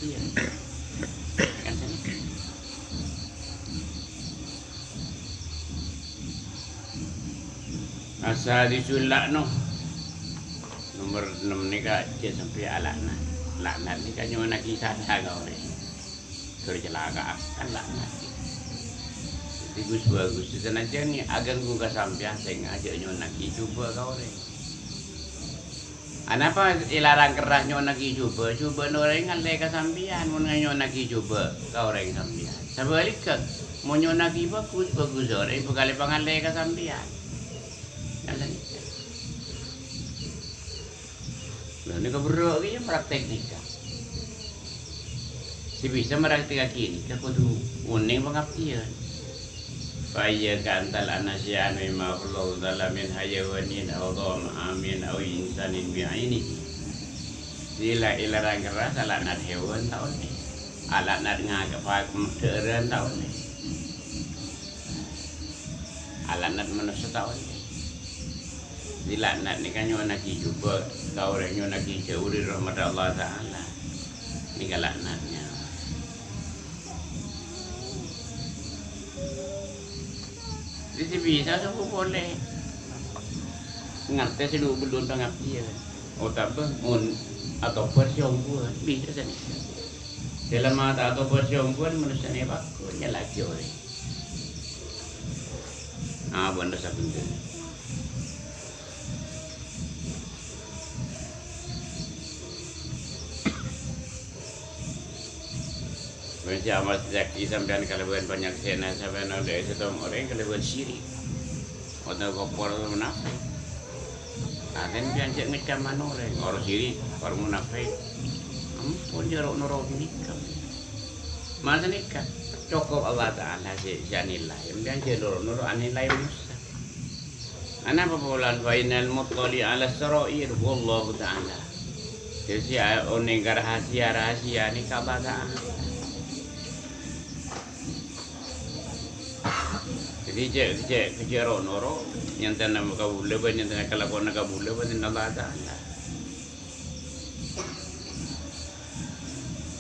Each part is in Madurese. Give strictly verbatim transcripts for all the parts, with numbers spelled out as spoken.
Iyâ. Kan sènè. As-sadisu al-la'nu. Nomer ennem nèka jhâ' sampè' alaknat. Laknat nèka nyo'onnaghi sala ka orèng. Ghâr calaka', kan laknat. Dhâddhi ghus-bhâghus, sanajjhân aghânggu ka sampèyan, sènga' jhâ' nyo'onnaghi jhubâ' ka orèng. Anapa èlarang kerra nyo'onnaghi jhubâ'? Jhubâ'na orèng ngallè ka sampèyan, mon nyo'onnaghi jhubâ' ka orèng sampèyan. Sabhâligghâ, mon nyo'onnaghi bhâghus, bhâghus orèng bhâkal èpangallè ka sampèyan. Kan sanèka. Lha, nèka berrâ' kèya praktek nèka. Sè bisa maraktèkaghi nèka kodhu onèng pangabdiyân. Fa iyyaka an tal'ana syai'an mimma khalaqallahu ta'ala min hayawanin aw dha'amin aw insanin bi'ainihi. Sè la èlarang kerra salaknat hèwan ta' ollè. Alaknat ngaka-, pa-, dhâ'ârân ta' ollè. Alaknat manossa ta' ollè. Dhâddhi laknat nèka nyo'onnaghi jhubâ' ka orèng, nyo'onnaghi jhâ' dhâri rahmat Allah Ta'ala. Nèka laknatnya. Dhâddhi sè bisa sombhu polè. Ngartè sè lu-, bellun pangabdiyân. Otabâ mon atobhât sè ongghuwân, bisa sanèka. Sè la ma' ta' atobhât sè ongghuwân, manossana èpakon, nyala'aghi orèng. Ah, bhender sabhender. Bân sè amastèyaghi sampèyan kalabân panyaksèna sampèyan ollè sèttong orèng kalabân sirik. Otabâ kufur munafik. Artèna sampèyan jhâ' ngecamman orèng, orèng sirik, orèng munafik. Ampon, jhâ' ro'-noro' ghânèka. Masa nèka, cokop Allah Ta'ala sè, sè anilai. Sampèyan jhâ' ro'-noro' anilai manossa. Anapa polana? Fa innal muttali' 'alas sarair huwallahu ta'ala. Dhâddhi, a-, onèng ka rahasia-rahasia nèka Allah Ta'ala. Dhâddhi, jhâ', jhâ', jhâ' ro'-noro', nyantana kabulâ bân nyantana kalakowanna kabulâ bân Allah Ta'ala.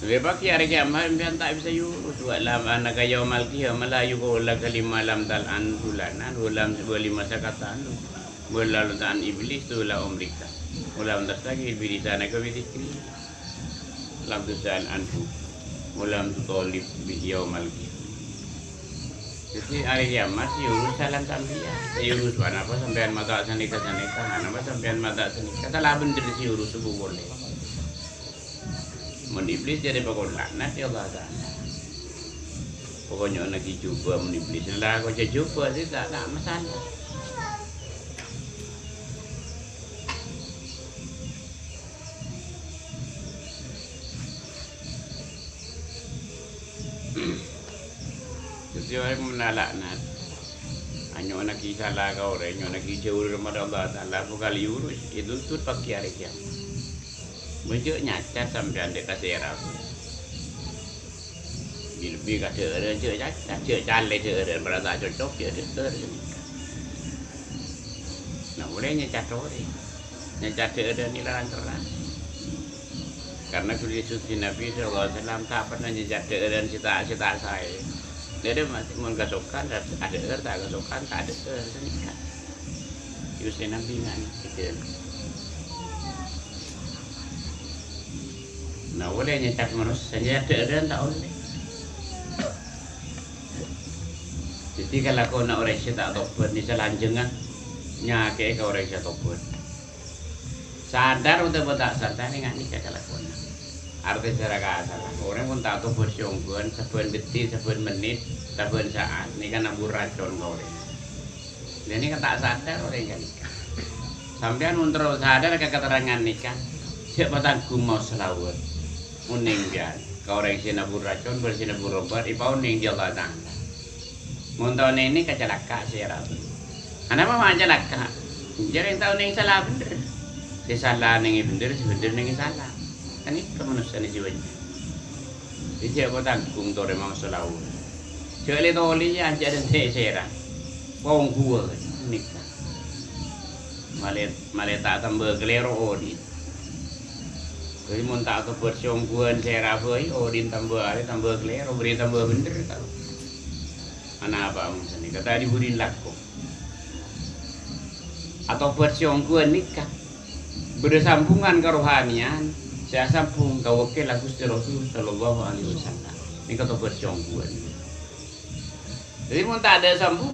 Lèbât è arè kèyamat, sampèyan ta' bisa èurus. Wa lam anaka yaumal qiyamah la yuqalu laka lima lam tal'an fulanan, wa lam, wa lima sakata anhu. Wa lam tal'an iblis tula umrika. Wa lam tastaghfir bi lisanaka bi dzikri. Lam tus'al anhu. Wa lam tutalib bihi yaumal qiyamah. Dhâddhi, arè kèyamat, sè èurus salan sampèyan. Sè èurus, anapa sampèyan ma' ta' sanèka-sanèka, anapa sampèyan ma' ta' sanèka. Sala bhender sè èurus sombhu polè. Mon iblis jârèya pakon laknat, ya Allah Ta'ala. Pokokna nyo'onnaghi jhubâ' mon iblis. La, kocè jhubâ' sè ta', ta' masalah. Dhâddhi, orèng mon alaknat, nyo'onnaghi sala ka orèng, nyo'onnaghi jhâ' dhâri rahmat Allah Ta'ala, bhâkal èurus, ètuntut paghi arè kèyamat. Mon jhâ' nyacat sampèyan dâ' ka sèra. Lebbi-lebbi ka dhâ'ârân jhâ' nyacat, jhâ' calè dhâ'ârân, padâ ta' cocok, jhâ' dhâ'âr. Nah, polè nyacat orèng. Nyacat dhâ'ârân èlarang kerra. Karena ghulâ suci Nabi sallallahu alaihi wasallam ta' pernah nyacat dhâ'ârân sè ta', sè ta' saè. Dhâddhi, mon kasokan, adhâ'âr, ta' kasokan, ta' adhâ'âr, sanèka. Yusè Nabi ngan, gitu. Nah, polè nyacat manossa, nyacat dhâ'ârân ta' ollè. Dhâddhi, kalakowanna orèng sè ta' tobhât nèka salanjhângnga nyakè'è ka orèng sè tobhât. Sadar otabâ ta' sadar, ènga' nèka kalakowanna. Artè sara kasala. Orèng mon ta' tobhât sè ongghuwân, sabbhân dhâddhi, sabbhân mennit, sabbhân sa'at, nèka nabur racon ka orèng. Lha, nèka ta' sadar orèng ghânèka. Sampèyan mon terro sadar ka katerrangan nèka, jhâ' patangghung maos salawât. Onèng sampèyan ka orèng sè nabur racon, bân sè nabur obat, èpaonèng bi' Allah Ta'ala. Mon ta' onèng nèka calaka' sèra. Anapa ma' calaka'? Jhâ' rèng ta' onèng sala bhender. Sè sala nèngè bhender, sè bhender nèngè sala. Kan itu manossa nè jiwanya. Dhâddhi jhâ' patangghung torè maos salawât. Jhâ' lè-tolè, jhâ' dântè' sèra. Pongghuwâ nèka. Malè, malè ta' tamba kalèro odi'. Dhâddhi mon ta' atobhât sè ongghuwân sè èra bhâi, oh, din tambâ arè tambâ kalèro, bâri' tambâ bhendher, ta'. Anapa mon sanèka ta' dibudin lako? Atobhât sè ongghuwân nèka bâdâ sambungan karohaniyan sè asambung ka wâkkèlla Ghustè Rasul sallallahu alaihi wasallam. Nèka tobhât sè ongghuwân. Dhâddhi mon ta' adâ' sambung